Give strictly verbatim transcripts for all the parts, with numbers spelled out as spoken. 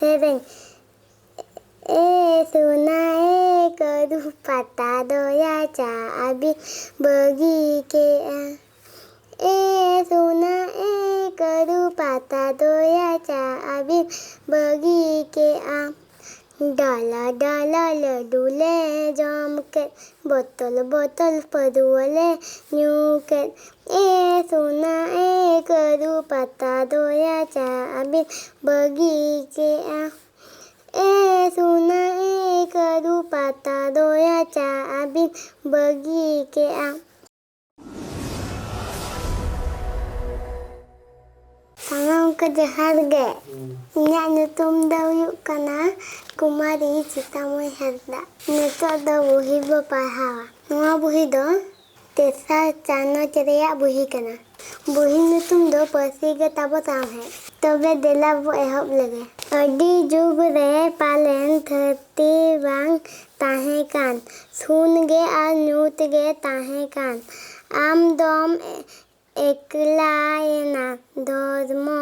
ᱥᱮᱨᱮᱧ᱾ ᱮ ᱥᱚᱱᱟ ᱮ ᱠᱟᱹᱨᱩ ᱯᱟᱛᱟ ᱫᱚᱭᱟ ᱪᱟ ᱟᱹᱵᱤᱱ ᱵᱟᱹᱜᱤ ᱠᱮᱜᱼᱟ᱾ ᱮ ᱥᱚᱱᱟ ᱮ ᱠᱟᱹᱨᱩ ᱯᱟᱛᱟ ᱫᱚᱭᱟ ᱪᱟ ᱟᱹᱵᱤᱱ ᱵᱟᱹᱜᱤ ᱠᱮᱜᱼᱟ᱾ ᱰᱟᱞᱟ ᱰᱟᱞᱟ ᱞᱟᱹᱰᱩ ᱞᱮ ᱡᱚᱢ ᱠᱮᱫ, ᱵᱚᱛᱚᱞ ᱵᱚᱛᱚᱞ ᱯᱟᱹᱨᱩᱣᱟᱹ ᱞᱮ ᱧᱩ ᱠᱮᱫ᱾ ᱮ ᱥᱚᱱᱟ ᱮ ᱠᱟᱹᱨᱩ ᱯᱟᱛᱟ ᱫᱚᱭᱟ ᱪᱟ ᱟᱹᱵᱤᱱ ᱵᱟᱹᱜᱤ ᱠᱮᱜᱼᱟ᱾ ᱮ ᱥᱚᱱᱟ ᱮ ᱠᱟᱹᱨᱩ ᱯᱟᱛᱟ ᱫᱚᱭᱟ ᱪᱟ ᱟᱹᱵᱤᱱ ᱵᱟᱹᱜᱤ ᱠᱮᱜᱼᱟ᱾ ᱥᱟᱱᱟᱢ ᱠᱚ ᱡᱚᱦᱟᱨ ᱜᱮ᱾ ᱤᱧᱟᱹᱜ ᱧᱩᱛᱩᱢ ᱫᱚ ᱦᱩᱭᱩᱜ ᱠᱟᱱᱟ ᱠᱩᱢᱟᱨᱤ ᱥᱤᱛᱟᱢᱚᱭ ᱦᱟᱸᱥᱫᱟ᱾ ᱱᱤᱛᱚᱜ ᱫᱚ ᱵᱩᱦᱤ ᱵᱚ ᱯᱟᱲᱦᱟᱣᱟ᱾ ᱱᱚᱣᱟ ᱵᱩᱦᱤ ᱫᱚ ᱛᱮᱥᱟᱨ ᱪᱟᱱᱟᱪ ᱨᱮᱭᱟᱜ ᱵᱩᱦᱤ ᱠᱟᱱᱟ᱾ ᱵᱩᱦᱤ ᱧᱩᱛᱩᱢ ᱫᱚ ᱯᱟᱹᱨᱥᱤ ᱜᱮ ᱛᱟᱵᱚ ᱥᱟᱶᱦᱮᱫ᱾ ᱛᱚᱵᱮ ᱫᱮᱞᱟ ᱵᱚ ᱮᱦᱚᱵ ᱞᱮᱜᱮ᱾ ᱟᱹᱰᱤ ᱡᱩᱜᱽ ᱨᱮ ᱯᱟᱞᱮᱱ ᱫᱷᱟᱹᱨᱛᱤ ᱵᱟᱝ ᱛᱟᱦᱮᱸ ᱠᱟᱱ, ᱥᱩᱱ ᱜᱮ ᱟᱨ ᱧᱩᱛ ᱜᱮ ᱛᱟᱦᱮᱸ ᱠᱟᱱ᱾ ᱟᱢ ᱫᱚᱢ ᱮᱠᱞᱟᱭᱮᱱᱟ ᱫᱷᱚᱨᱢᱚ,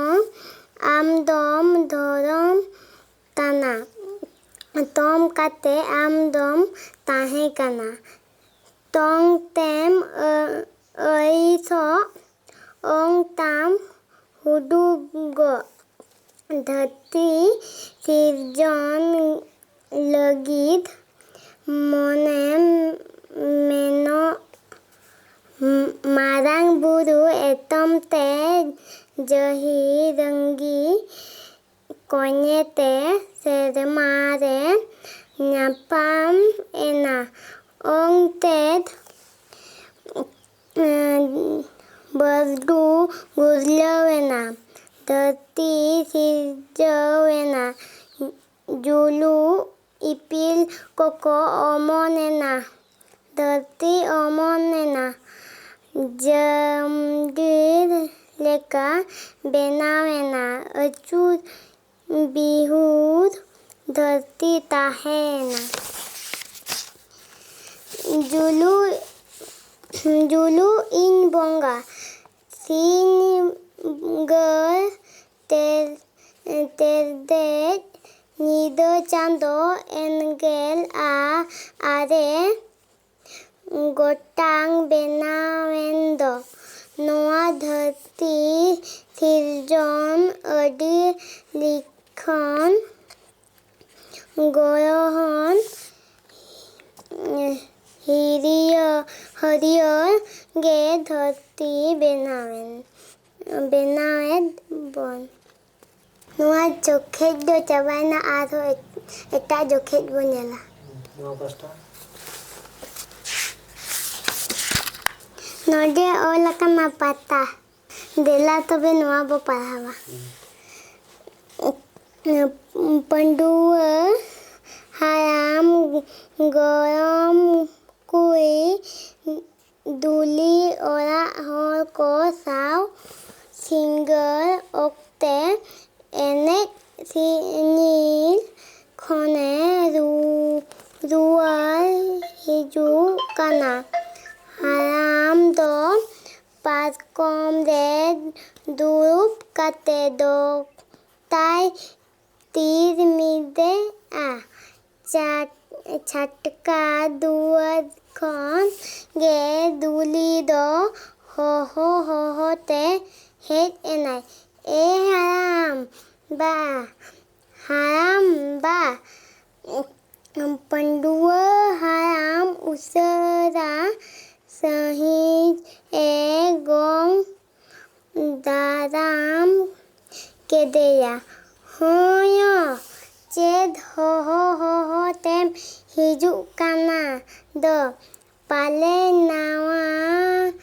ᱟᱢ ᱫᱚᱢ ᱫᱷᱚᱨᱚᱢ ᱛᱟᱱᱟ᱾ ᱛᱚᱢ ᱠᱟᱛᱮ ᱟᱢ ᱫᱚᱢ ᱛᱟᱦᱮᱸ ᱠᱟᱱᱟ᱾ ᱛᱚᱝ ᱛᱮᱢ ᱟᱹ-, ᱟᱹᱭᱥᱚᱜ, ᱚᱝ ᱛᱟᱢ ᱦᱩᱰᱩᱜᱚᱜ᱾ ᱫᱷᱟᱹᱨᱛᱤ ᱥᱤᱨᱡᱚᱱ ᱞᱟᱹᱜᱤᱫ ᱢᱚᱱᱮ ᱢᱮᱱᱚᱜ ᱢᱟᱨᱟᱝ ᱵᱩᱨᱩ ᱮᱛᱚᱢ ᱛᱮ ᱡᱟᱹᱦᱤ ᱨᱟᱹᱝᱜᱤ ᱠᱚᱧᱮ ᱛᱮ ᱥᱮᱨᱢᱟ ᱨᱮ ᱧᱟᱯᱟᱢ ᱮᱱᱟ᱾ ᱚᱝᱛᱮᱫ ᱵᱟᱹᱨᱰᱩ ᱜᱩᱨᱞᱟᱹᱣ ᱮᱱᱟ᱾ ᱫᱷᱟᱹᱨᱛᱤ ᱥᱤᱨᱡᱟᱹᱣ ᱮᱱᱟ᱾ ᱡᱩᱞᱩᱜ ᱤᱯᱤᱞ ᱠᱚᱠᱚ ᱚᱢᱚᱱ ᱮᱱᱟ᱾ ᱫᱷᱟᱹᱨᱛᱤ ᱚᱢᱚᱱ ᱮᱱᱟ᱾ ᱡᱟᱹᱢᱰᱤᱨ ᱞᱮᱠᱟ ᱵᱮᱱᱟᱣ ᱮᱱᱟ᱾ ᱟᱹᱪᱩᱨ ᱵᱤᱦᱩᱨ ᱫᱷᱟᱹᱨᱛᱤ ᱛᱟᱦᱮᱸ ᱮᱱᱟ᱾ ᱡᱩᱞᱩ, ᱡᱩᱞᱩ ᱤᱧ ᱵᱚᱸᱜᱟ, ᱥᱤᱧ ᱜᱟᱹᱲ ᱛᱮ ᱛᱮᱨᱫᱮᱡ ᱧᱤᱫᱟᱹ ᱪᱟᱸᱫᱚ ᱮᱸᱜᱮᱞ ᱟ-, ᱟᱨᱮ ᱜᱚᱴᱟᱝ ᱵᱮᱱᱟᱣᱮᱱ ᱫᱚ᱾ ᱱᱚᱣᱟ ᱫᱷᱟᱹᱨᱛᱤ ᱥᱤᱨᱡᱚᱱ ᱟᱹᱰᱤ ᱞᱤᱠᱷᱚᱱ ᱜᱚᱲᱦᱚᱱ ᱦᱤᱨᱤᱭᱟᱹ-, ᱦᱟᱹᱨᱭᱟᱹᱲ ᱜᱮ ᱫᱷᱟᱹᱨᱛᱤ ᱵᱮᱱᱟᱣᱮᱱ, ᱵᱮᱱᱟᱣᱮᱫ ᱵᱚᱱ᱾ ᱱᱚᱣᱟ ᱡᱚᱠᱷᱮᱡ ᱫᱚ ᱪᱟᱵᱟᱭᱮᱱᱟ, ᱟᱨᱦᱚᱸ ᱮᱴ-, ᱮᱴᱟᱜ ᱡᱚᱠᱷᱮᱡ ᱵᱚᱱ ᱧᱮᱞᱟ᱾ ᱱᱚᱣᱟ ᱯᱟᱥᱴᱟ᱾ ᱱᱚᱰᱮ ᱚᱞ ᱟᱠᱟᱱᱟ ᱯᱟᱛᱟ᱾ ᱫᱮᱞᱟ ᱛᱚᱵᱮ ᱱᱚᱣᱟ ᱵᱚ ᱯᱟᱲᱦᱟᱣᱟ᱾ ᱯᱟᱺᱰᱩᱣᱟᱹ ᱦᱟᱲᱟᱢ ᱜᱚᱲᱚᱢ ᱠᱩᱲᱤ ᱫᱩᱞᱤ ᱚᱲᱟᱜ ᱦᱚᱲ ᱠᱚ ᱥᱟᱶ ᱥᱤᱸᱜᱟᱹᱲ ᱚᱠᱛᱮ ᱮᱱᱮᱡ ᱥᱮᱨᱮᱧ ᱠᱷᱚᱱᱮ ᱨᱩ-, ᱨᱩᱣᱟᱹᱲ ᱦᱤᱡᱩᱜ ᱠᱟᱱᱟ᱾ ᱦᱟᱲᱟᱢ ᱫᱚ ᱯᱟᱨᱠᱚᱢ ᱨᱮ ᱫᱩᱲᱩᱵ ᱠᱟᱛᱮ ᱫᱚ ᱛᱟᱭ ᱛᱤᱨ ᱢᱤᱫᱮᱜᱼᱟ᱾ ᱪᱟ-, ᱪᱷᱟᱴᱠᱟ ᱫᱩᱣᱟᱹᱨ ᱠᱷᱚᱱ ᱜᱮ ᱫᱩᱞᱤ ᱫᱚ ᱦᱚᱦᱚ ᱦᱚᱦᱚ ᱛᱮ ᱦᱮᱡ ᱮᱱᱟᱭ᱾ "ᱮ ᱦᱟᱲᱟᱢ ᱵᱟ, ᱦᱟᱲᱟᱢ ᱵᱟ!" ᱯᱟᱺᱰᱩᱣᱟᱹ ᱦᱟᱲᱟᱢ ᱩᱥᱟᱹᱨᱟ ᱥᱟᱺᱦᱤᱡ ᱮ ᱜᱚᱝ ᱫᱟᱨᱟᱢ ᱠᱮᱫᱮᱭᱟ᱾ "ᱦᱚᱸᱭᱚ, ᱪᱮᱫ ᱦᱚᱦᱚ ᱦᱚᱦᱚ ᱛᱮᱢ ᱦᱤᱡᱩᱜ ᱠᱟᱱᱟ ᱫᱚ? ᱯᱟᱞᱮ ᱱᱟᱣᱟᱱᱟᱜ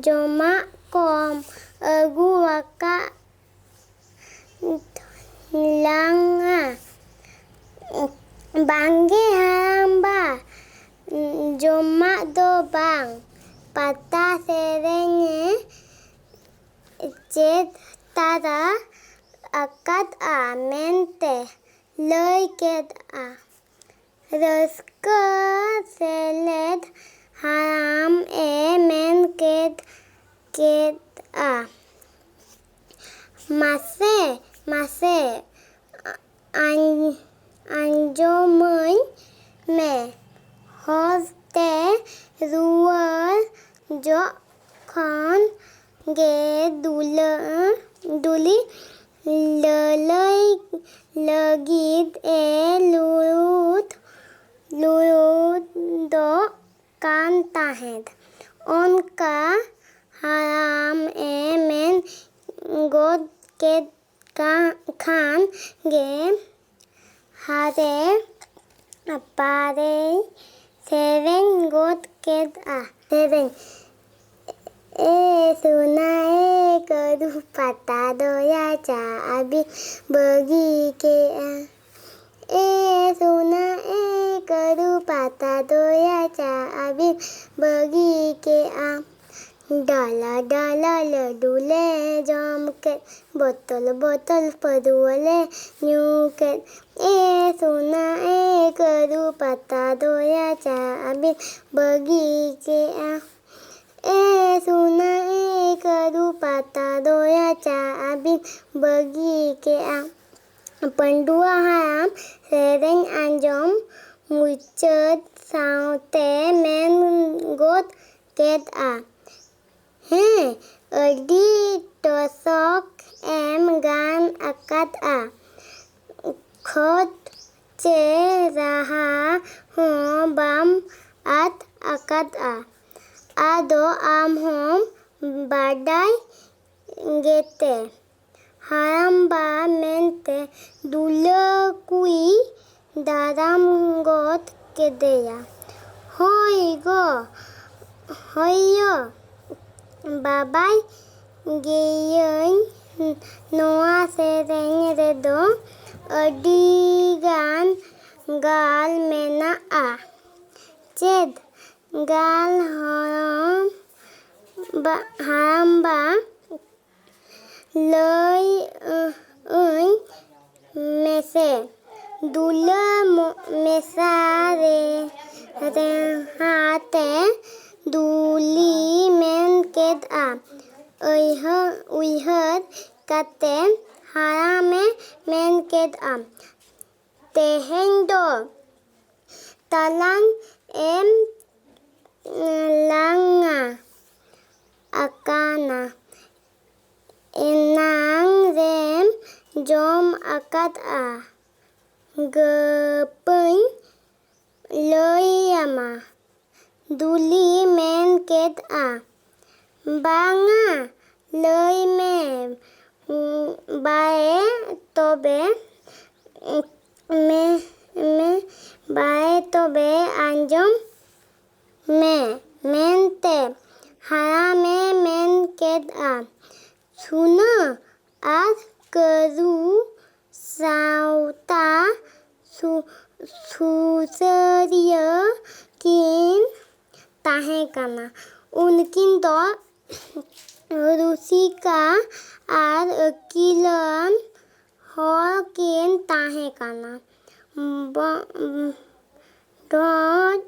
ᱡᱚᱢᱟᱜ ᱠᱚᱢ ᱟᱹᱜᱩ ᱟᱠᱟᱫ ᱞᱟᱝᱟ?" "ᱵᱟᱝᱜᱮ ᱦᱟᱲᱟᱢᱵᱟ, ᱡᱚᱢᱟᱜ ᱫᱚ ᱵᱟᱝ, ᱯᱟᱛᱟ ᱥᱮᱨᱮᱧᱮ ᱪᱮᱫ ᱛᱟᱨᱟ ᱟᱠᱟᱫᱼᱟ ᱢᱮᱱᱛᱮ ᱞᱟᱹᱭ ᱠᱮᱫᱼᱟ᱾ ᱨᱟᱹᱥᱠᱟᱹ ᱥᱮᱞᱮᱫ ᱦᱟᱲᱟᱢ ᱮ ᱢᱮᱱ ᱠᱮᱫ, ᱠᱮᱫᱼᱟ, ᱢᱟᱥᱮ, ᱢᱟᱥᱮ, ᱟᱸᱡ-, ᱟᱸᱡᱚᱢᱟᱹᱧ ᱢᱮ᱾ ᱦᱚᱨ ᱛᱮ ᱨᱩᱣᱟᱹᱲ ᱡᱚᱠᱷᱚᱱ ᱜᱮ ᱫᱩᱞᱟᱹ-, ᱫᱩᱞᱤ ᱞᱟᱹᱞᱟᱹᱭ ᱞᱟᱹᱜᱤᱫ ᱮ ᱞᱩᱲᱩᱫ, ᱞᱩᱲᱩᱫᱚᱜ ᱠᱟᱱ ᱛᱟᱦᱮᱸᱫ᱾ ᱚᱱᱠᱟ ᱦᱟᱲᱟᱢ ᱮ ᱢᱮᱱ ᱜᱚᱫ ᱠᱮᱫ ᱠᱟ-, ᱠᱷᱟᱱ ᱜᱮ ᱦᱟᱨᱮ ᱯᱟᱨᱮᱭ ᱥᱮᱨᱮᱧ ᱜᱚᱫ ᱠᱮᱫᱼᱟ᱾ ᱥᱮᱨᱮᱧ᱾ ᱮ ᱥᱚᱱᱟ ᱮ ᱠᱟᱹᱨᱩ ᱯᱟᱛᱟ ᱫᱚᱭᱟ ᱪᱟ ᱟᱹᱵᱤᱱ ᱵᱟᱹᱜᱤ ᱠᱮᱜᱼᱟ᱾ ᱮ ᱥᱚᱱᱟ ᱮ ᱠᱟᱹᱨᱩ ᱯᱟᱛᱟ ᱫᱚᱭᱟ ᱪᱟ ᱟᱹᱵᱤᱱ ᱵᱟᱹᱜᱤ ᱠᱮᱜᱼᱟ᱾ ᱰᱟᱞᱟ ᱰᱟᱞᱟ ᱞᱟᱹᱰᱩ ᱞᱮ ᱡᱚᱢ ᱠᱮᱫ, ᱵᱚᱛᱚᱞ ᱵᱚᱛᱚᱞ ᱯᱟᱹᱨᱩᱣᱟᱹ ᱞᱮ ᱧᱩ ᱠᱮᱫ᱾ ᱮ ᱥᱚᱱᱟ ᱮ ᱠᱟᱹᱨᱩ ᱯᱟᱛᱟ ᱫᱚᱭᱟ ᱪᱟ ᱟᱹᱵᱤᱱ ᱵᱟᱹᱜᱤ ᱠᱮᱜᱼᱟ᱾ ᱮ ᱥᱚᱱᱟ ᱮ ᱠᱟᱹᱨᱩ ᱯᱟᱛᱟ ᱫᱚᱭᱟ ᱪᱟ ᱟᱹᱵᱤᱱ ᱵᱟᱹᱜᱤ ᱠᱮᱜᱼᱟ᱾ ᱯᱟᱹᱱᱰᱩᱣᱟᱹ ᱦᱟᱲᱟᱢ ᱥᱮᱨᱮᱧ ᱟᱸᱡᱚᱢ ᱢᱩᱪᱟᱹᱫ ᱥᱟᱶᱛᱮ ᱢᱮᱱ ᱜᱚᱫ ᱠᱮᱫᱼᱟ, ᱦᱮᱸ, ᱟᱹᱰᱤ ᱴᱚᱥᱚᱠ ᱮᱢ ᱜᱟᱱ ᱟᱠᱟᱫᱼᱟ᱾ ᱠᱷᱚᱛ ᱪᱮ ᱨᱟᱦᱟ ᱦᱚᱸ ᱵᱟᱢ ᱟᱫ ᱟᱠᱟᱫᱼᱟ᱾ ᱟᱫᱚ ᱟᱢ ᱦᱚᱸᱢ ᱵᱟᱰᱟᱭ ᱜᱮᱛᱮ᱾ ᱦᱟᱲᱟᱢᱵᱟ ᱢᱮᱱᱛᱮ ᱫᱩᱞᱟᱹ ᱠᱩᱭ ᱫᱟᱨᱟᱢ ᱜᱚᱫ ᱠᱮᱫᱮᱭᱟ᱾ ᱦᱳᱭ ᱜᱚ, ᱦᱳᱭ ᱭᱳ, ᱵᱟᱵᱟᱭ ᱜᱮᱭᱟᱹᱧ, ᱱᱚᱣᱟ ᱥᱮᱨᱮᱧ ᱨᱮᱫᱚ ᱟᱹᱰᱤᱜᱟᱱ ᱜᱟᱞ ᱢᱮᱱᱟᱜᱼᱟ᱾ ᱪᱮᱫ ᱜᱟᱞ? ᱦᱚᱲᱚᱢ ᱵᱟ-, ᱦᱟᱲᱟᱢᱵᱟ ᱞᱟᱹᱭ ᱟᱹᱧ ᱢᱮᱥᱮ᱾ ᱫᱩᱞᱟᱹ ᱢᱚ-, ᱢᱮᱥᱟ ᱨᱮ, ᱨᱮᱦᱟᱛᱮ ᱫᱩᱞᱤ ᱢᱮᱱ ᱠᱮᱫᱼᱟ, ᱩᱭᱦᱟᱹᱨ, ᱩᱭᱦᱟᱹᱨ ᱠᱟᱛᱮ ᱦᱟᱲᱟᱢᱮ ᱢᱮᱱ ᱠᱮᱫᱼᱟ, ᱛᱮᱦᱮᱧ ᱫᱚ ᱛᱟᱞᱟᱝ ᱮᱢ ᱞᱟᱝᱟ ᱟᱠᱟᱱᱟ, ᱮᱱᱟᱝ ᱨᱮᱢ ᱡᱚᱢ ᱟᱠᱟᱫᱼᱟ, ᱜᱟᱯᱟᱹᱧ ᱞᱟᱹᱭᱟᱢᱟ᱾ ᱫᱩᱞᱤ ᱢᱮᱱ ᱠᱮᱫᱼᱟ, ᱵᱟᱝᱟ, ᱞᱟᱹᱭ ᱢᱮ, ᱵᱟᱭ ᱛᱚᱵᱮ, ᱢᱮ, ᱢᱮ, ᱵᱟᱭ ᱛᱚᱵᱮ ᱟᱸᱡᱚᱢ ᱢᱮ ᱢᱮᱱᱛᱮ ᱦᱟᱲᱟᱢᱮ ᱢᱮᱱ ᱠᱮᱫᱼᱟ᱾ ᱥᱩᱱᱟᱹ ᱟᱨ ᱠᱟᱹᱨᱩ ᱥᱟᱶᱛᱟ ᱥᱩ-, ᱥᱩᱥᱟᱹᱨᱤᱭᱟᱹ ᱠᱤᱱ ᱛᱟᱦᱮᱸ ᱠᱟᱱᱟ᱾ ᱩᱱᱠᱤᱱ ᱫᱚ ᱨᱩᱥᱤᱠᱟ ᱟᱨ ᱟᱹᱠᱤᱞᱟᱱ ᱦᱚᱲ ᱠᱤᱱ ᱛᱟᱦᱮᱸ ᱠᱟᱱᱟ᱾ ᱵᱚ-, ᱵᱷᱚᱸᱡᱽ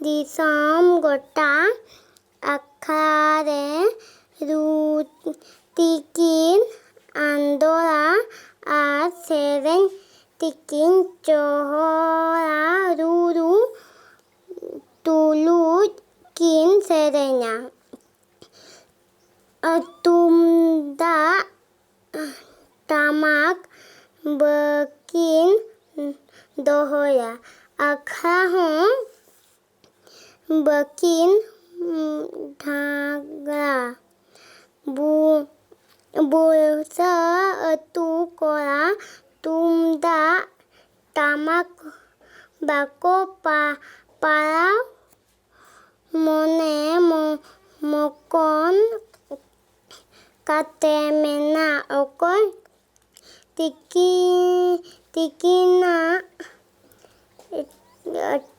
ᱫᱤᱥᱚᱢ ᱜᱚᱴᱟ ᱟᱠᱷᱲᱟ ᱨᱮ ᱨᱩ ᱛᱤᱠᱤᱱ ᱟᱸᱫᱳᱲᱟ ᱟᱨ ᱥᱮᱨᱮᱧ ᱛᱤᱠᱤᱱ ᱪᱚᱦᱚᱲᱟ, ᱨᱩᱨᱩ ᱛᱩᱞᱩᱡ ᱠᱤᱱ ᱥᱮᱨᱮᱧᱟ᱾ ᱛᱩᱢᱫᱟᱜ ᱴᱟᱢᱟᱠ ᱵᱟᱹᱠᱤᱱ ᱫᱚᱦᱚᱭᱟ᱾ ᱟᱠᱷᱲᱟ ᱦᱚᱸ ᱵᱟᱹᱠᱤᱱ ᱰᱷᱟᱝᱜᱽᱨᱟ᱾ ᱵᱩ-, ᱵᱩᱨᱥᱟ ᱟᱹᱛᱩ ᱠᱚᱲᱟ ᱛᱩᱢᱫᱟᱜ ᱴᱟᱢᱟᱠ ᱵᱟᱠᱚ ᱯᱟ-, ᱯᱟᱲᱟᱣ ᱢᱚᱱᱮ ᱢᱚ-, ᱢᱚᱠᱚᱱ ᱠᱟᱛᱮ ᱢᱮᱱᱟ, ᱚᱠᱚᱭ ᱛᱤᱠᱤ-, ᱛᱤᱠᱤᱱᱟᱜ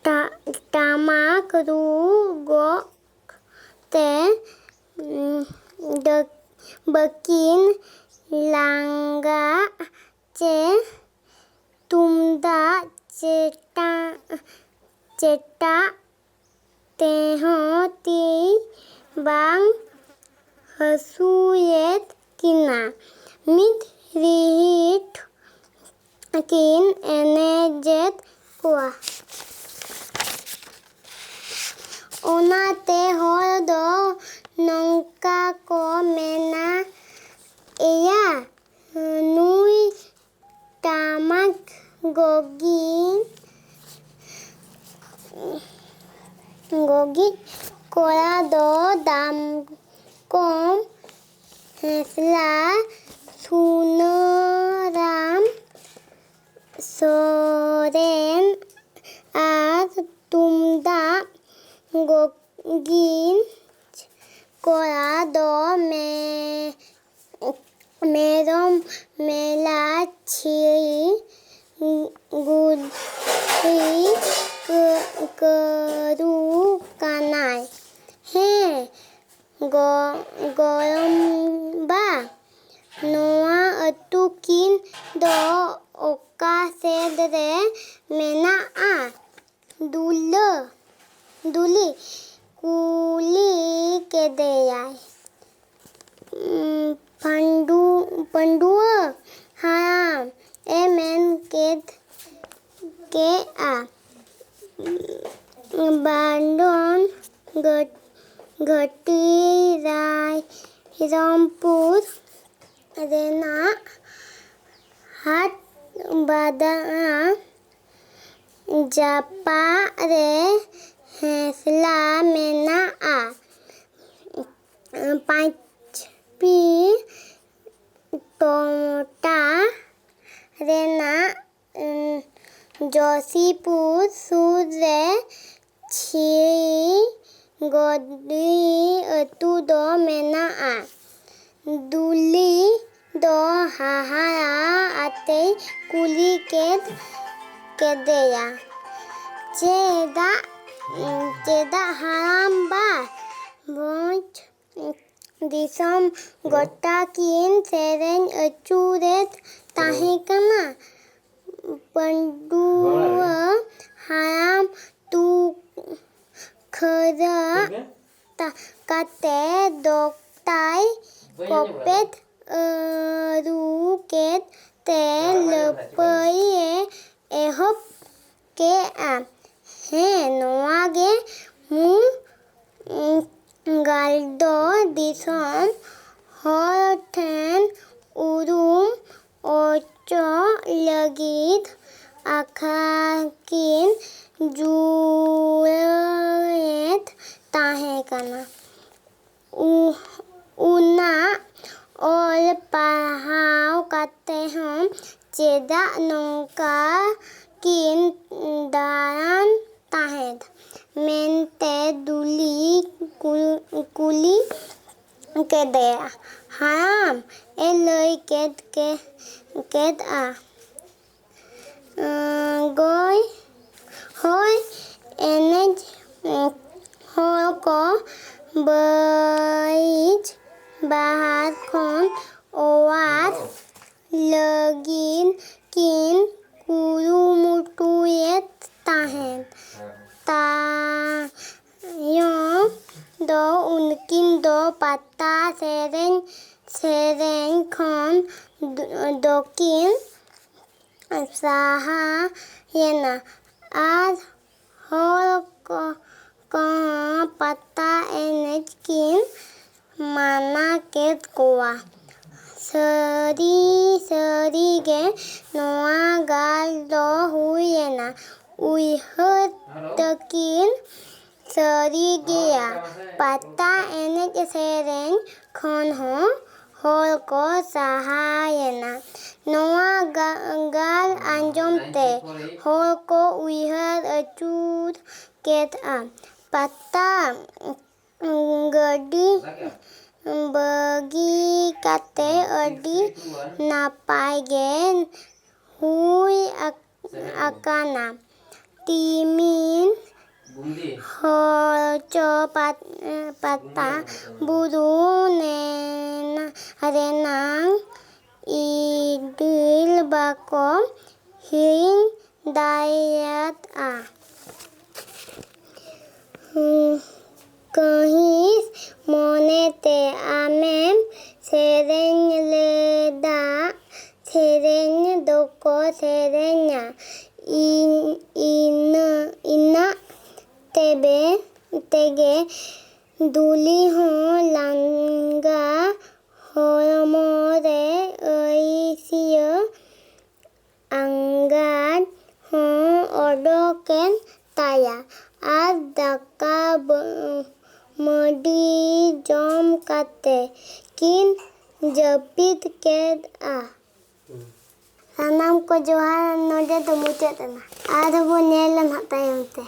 ᱴᱟ-, ᱴᱟᱢᱟᱠ ᱨᱩ ᱜᱚᱜ ᱛᱮ, ᱩᱸ, ᱰᱟᱹ-, ᱵᱟᱹᱠᱤᱱ ᱞᱟᱸᱜᱟᱜ ᱪᱮ ᱛᱩᱢᱫᱟᱜ ᱪᱮᱴᱟ-, ᱪᱮᱴᱟᱜ ᱛᱮᱦᱚᱸ ᱛᱤ ᱵᱟᱝ ᱦᱟᱹᱥᱩᱭᱮᱫ ᱠᱤᱱᱟ᱾ ᱢᱤᱫ ᱨᱤᱦᱤᱴ ᱠᱤᱱ ᱮᱱᱮᱡᱮᱫ ᱠᱚᱣᱟ᱾ ᱚᱱᱟᱛᱮ ᱦᱚᱲ ᱫᱚ ᱱᱚᱝᱠᱟ ᱠᱚ ᱢᱮᱱᱟ ᱮᱭᱟ, ᱱᱩᱭ ᱴᱟᱢᱟᱠ ᱜᱚᱜᱤᱡ, ᱜᱚᱜᱤᱡ ᱠᱚᱲᱟ ᱫᱚ ᱫᱟᱢᱠᱚᱢ ᱦᱮᱸᱥᱞᱟ, ᱥᱩᱱᱟᱹᱨᱟᱢ ᱥᱚᱨᱮᱱ ᱟᱨ ᱛᱩᱢᱫᱟᱜ ᱜᱚᱜᱤᱡ ᱠᱚᱲᱟ ᱫᱚ ᱢᱮ-, ᱢᱮᱨᱚᱢ ᱢᱮᱞᱟ ᱪᱷᱤᱲᱤ ᱜᱩᱫᱽᱲᱤ ᱠᱟᱹ-, ᱠᱟᱹᱨᱩ ᱠᱟᱱᱟᱭ᱾ ᱦᱮᱸ, ᱜᱚ-, ᱜᱚᱲᱚᱢ ᱵᱟ, ᱱᱚᱣᱟ ᱟᱹᱛᱩ ᱠᱤᱱ ᱫᱚ ᱚᱠᱟ ᱥᱮᱫ ᱨᱮ ᱢᱮᱱᱟᱜᱼᱟ? ᱫᱩᱞᱟᱹ, ᱫᱩᱞᱤ ᱠᱩᱞᱤ ᱠᱮᱫᱮᱭᱟᱭ᱾ ᱩᱸ, ᱯᱟᱹᱱᱰᱩ-, ᱯᱟᱹᱱᱰᱩᱣᱟᱹ ᱦᱟᱲᱟᱢ ᱮ ᱢᱮᱱ ᱠᱮᱫ, ᱠᱮᱫᱼᱟ, ᱵᱟᱱᱰᱚᱱ ᱜᱷᱟᱹ-, ᱜᱷᱟᱹᱴᱤ ᱨᱟᱭᱨᱚᱝᱯᱩᱨ ᱨᱮᱱᱟᱜ ᱦᱟᱴ ᱵᱟᱫᱟ ᱡᱟᱯᱟᱜ ᱨᱮ ᱦᱮᱸᱥᱞᱟ ᱢᱮᱱᱟᱜᱼᱟ᱾ ᱯᱟᱸᱪᱯᱤ ᱴᱚᱴᱟ ᱨᱮᱱᱟᱜ, ᱩᱸ, ᱡᱚᱥᱤᱯᱩᱨ ᱥᱩᱨ ᱨᱮ ᱪᱷᱤᱲᱤ ᱜᱚᱰᱤ ᱟᱹᱛᱩ ᱫᱚ ᱢᱮᱱᱟᱜᱼᱟ᱾ ᱫᱩᱞᱤ ᱫᱚ ᱦᱟᱦᱟᱲᱟ ᱟᱛᱮᱭ ᱠᱩᱞᱤ ᱠᱮᱫ, ᱠᱮᱫᱮᱭᱟ, "ᱪᱮᱫᱟᱜ, ᱪᱮᱫᱟᱜ ᱦᱟᱲᱟᱢ ᱵᱟ?" ᱵᱷᱚᱸᱡᱽ ᱫᱤᱥᱚᱢ ᱜᱚᱴᱟ ᱠᱤᱱ ᱥᱮᱨᱮᱧ ᱟᱹᱪᱩᱨᱮᱫ ᱛᱟᱦᱮᱸ ᱠᱟᱱᱟ᱾ ᱯᱟᱹᱰᱩᱣᱟᱹ ᱦᱟᱲᱟᱢ ᱛᱩ ᱠᱷᱟᱹᱨᱟᱹ ᱛᱟ-, ᱠᱟᱛᱮ ᱫᱚᱠᱛᱟᱭ ᱠᱚᱯᱮᱫ ᱟᱹᱨᱩ ᱠᱮᱫ ᱛᱮ ᱞᱟᱹᱯᱟᱹᱭ ᱮ ᱮᱦᱚᱵ ᱠᱮᱫᱼᱟ᱾ ᱦᱮᱸ, ᱱᱚᱣᱟ ᱜᱮ ᱢᱩᱞ ᱜᱟᱞ ᱫᱚ ᱫᱤᱥᱚᱢ ᱦᱚᱲ ᱴᱷᱮᱱ ᱩᱨᱩᱢ ᱚᱪᱚ ᱞᱟᱹᱜᱤᱫ ᱟᱠᱷᱲᱟ ᱠᱤᱱ ᱡᱩᱲᱟᱹᱣᱮᱫ ᱛᱟᱦᱮᱸ ᱠᱟᱱᱟ᱾ ᱩ- ᱩᱱᱟᱜ ᱚᱞ ᱯᱟᱲᱦᱟᱣ ᱠᱟᱛᱮ ᱦᱚᱸ ᱪᱮᱫᱟᱜ ᱱᱚᱝᱠᱟ ᱠᱤᱱ ᱫᱟᱬᱟᱱ ᱛᱟᱦᱮᱸᱫ ᱢᱮᱱᱛᱮ ᱫᱩᱞᱤ ᱠᱩ- ᱠᱩᱞᱤ ᱠᱮᱫᱮᱭᱟ᱾ ᱦᱟᱲᱟᱢ ᱮ ᱞᱟᱹᱭ ᱠᱮᱫ ᱠᱮ- ᱠᱮᱫᱼᱟ, ᱜᱚᱭ ᱦᱚᱭ ᱮᱱᱮᱡ ᱦᱚᱲ ᱠᱚ ᱵᱟᱹᱲᱤᱡ ᱰᱟᱦᱟᱨ ᱠᱷᱚᱱ ᱚᱣᱟᱨ ᱞᱟᱹᱜᱤᱫ ᱠᱤᱱ ᱠᱩᱨᱩᱢᱩᱴᱩᱭᱮᱫ ᱛᱟᱦᱮᱸᱫ᱾ ᱛᱟᱭᱚᱢ ᱫᱚ ᱩᱱᱠᱤᱱ ᱫᱚ ᱯᱟᱛᱟ ᱥᱮᱨᱮᱧ ᱥᱮᱨᱮᱧ ᱠᱷᱚᱱ ᱫᱚᱠᱤᱱ ᱥᱟᱦᱟᱭᱮᱱᱟ ᱟᱨ ᱦᱚᱲ ᱠᱚ ᱠᱚᱦᱚᱸ ᱯᱟᱛᱟ ᱮᱱᱮᱡ ᱠᱤᱱ ᱢᱟᱱᱟ ᱠᱮᱫ ᱠᱚᱣᱟ᱾ ᱥᱟᱹᱨᱤ ᱥᱟᱹᱨᱤ ᱜᱮ ᱱᱚᱣᱟ ᱜᱟᱞ ᱫᱚ ᱦᱩᱭᱮᱱᱟ᱾ ᱩᱭᱦᱟᱹᱨ ᱛᱟᱹᱠᱤᱱ ᱥᱟᱹᱨᱤ ᱜᱮᱭᱟ᱾ ᱯᱟᱛᱟ ᱮᱱᱮᱡ ᱥᱮᱨᱮᱧ ᱠᱷᱚᱱ ᱦᱚᱸ ᱦᱚᱲ ᱠᱚ ᱥᱟᱦᱟᱭᱮᱱᱟ᱾ ᱱᱚᱣᱟ ᱜᱟ- ᱜᱟᱞ ᱟᱸᱡᱚᱢ ᱛᱮ ᱦᱚᱲ ᱠᱚ ᱩᱭᱦᱟᱹᱨ ᱟᱹᱪᱩᱨ ᱠᱮᱫᱼᱟ᱾ ᱯᱟᱛᱟ ᱜᱟᱹᱰᱤ ᱵᱟᱹᱜᱤ ᱠᱟᱛᱮ ᱟᱹᱰᱤ ᱱᱟᱯᱟᱭ ᱜᱮ ᱦᱩᱭ ᱟᱠᱟᱱᱟ᱾ ᱛᱤᱢᱤᱱ ᱦᱚᱲ ᱪᱚ ᱯᱟᱛ- ᱯᱟᱛᱟ ᱵᱩᱨᱩ ᱱᱮᱱᱟ- ᱨᱮᱱᱟᱝ ᱤᱰᱤᱞ ᱵᱟᱠᱚ ᱦᱤᱲᱤᱧ ᱫᱟᱲᱮᱭᱟᱫᱼᱟ᱾ ᱠᱟᱹᱦᱤᱥ ᱢᱚᱱᱮᱛᱮ ᱟᱢᱮᱢ ᱥᱮᱨᱮᱧ ᱞᱮᱫᱟ, ᱥᱮᱨᱮᱧ ᱫᱚᱠᱚ ᱥᱮᱨᱮᱧᱟ᱾ ᱤᱱ-, ᱤᱱᱟᱹ-, ᱤᱱᱟᱹᱜ ᱛᱮᱵᱮ-, ᱛᱮᱜᱮ ᱫᱩᱞᱤ ᱦᱚᱸ ᱞᱟᱸᱜᱟ ᱦᱚᱲᱢᱚ ᱨᱮ ᱟᱹᱭᱥᱤᱭᱟᱹ ᱟᱸᱜᱟᱨ ᱦᱚᱸ ᱚᱰᱚᱠᱮᱱ ᱛᱟᱭᱟ᱾ ᱟᱨ ᱫᱟᱠᱟ ᱵᱟᱹ-, ᱢᱟᱹᱰᱤ ᱡᱚᱢ ᱠᱟᱛᱮ ᱠᱤᱱ ᱡᱟᱹᱯᱤᱫ ᱠᱮᱫᱼᱟ᱾ ᱥᱟᱱᱟᱢ ᱠᱚ ᱡᱚᱦᱟᱨ, ᱱᱚᱰᱮ ᱫᱚ ᱢᱩᱪᱟᱹᱫ ᱮᱱᱟ᱾ ᱟᱨᱦᱚᱸ ᱵᱚᱱ ᱧᱮᱞᱟ ᱱᱟᱦᱟᱜ ᱛᱟᱭᱚᱢ ᱛᱮ᱾